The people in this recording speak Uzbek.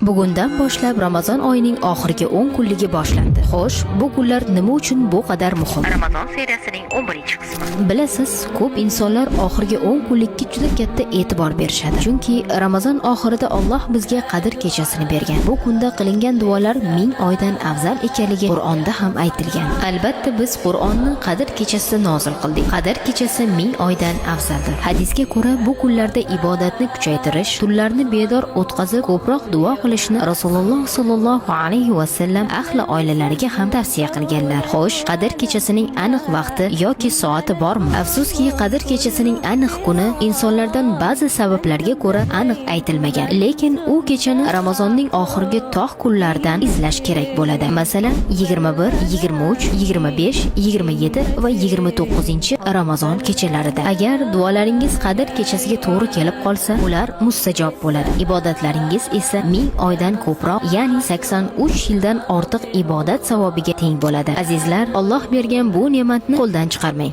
Bugundan boshlab Ramazon oyining oxirgi 10 kunligi boshlandi. Xo'sh, bu kunlar nima uchun bu qadar muhim? Ramazon seriyasining 11-qismi. Bilasiz, ko'p insonlar oxirgi 10 kunlikka juda katta e'tibor berishadi. Chunki Ramazon oxirida Alloh bizga Qadr kechasini bergan. Bu kunda qilingan duolar 1000 oydan afzal ekanligi Qur'onda ham aytilgan. Albatta, biz Qur'onni Qadr kechasida nozil qildik. Qadr kechasi 1000 oydan afzaldir. Hadisga ko'ra, bu kunlarda ibodatni kuchaytirish, tunlarni bedor o'tkazib, ko'proq duo qilishni Rasululloh sollallohu alayhi va sallam ahli oilalariga ham tavsiya qilganlar. Xo'sh, Qadr kechasining aniq vaqti yoki soati bormi? Afsuski, Qadr kechasining aniq kuni insonlardan ba'zi sabablarga ko'ra aniq aytilmagan. Lekin u kechani Ramazonning oxirgi tog' kunlaridan izlash kerak bo'ladi. Masalan, 21, 23, 25, 27 va 29 Ramazon kechalarida. Agar duolaringiz Qadr kechasiga to'g'ri kelib qolsa, ular mustajob bo'ladi. Ibodatlaringiz esa 1000 oydan ko'proq, ya'ni 83 yildan ortiq ibodat savobiga teng bo'ladi. Azizlar, Alloh bergan bu ne'matni qo'ldan chiqarmang.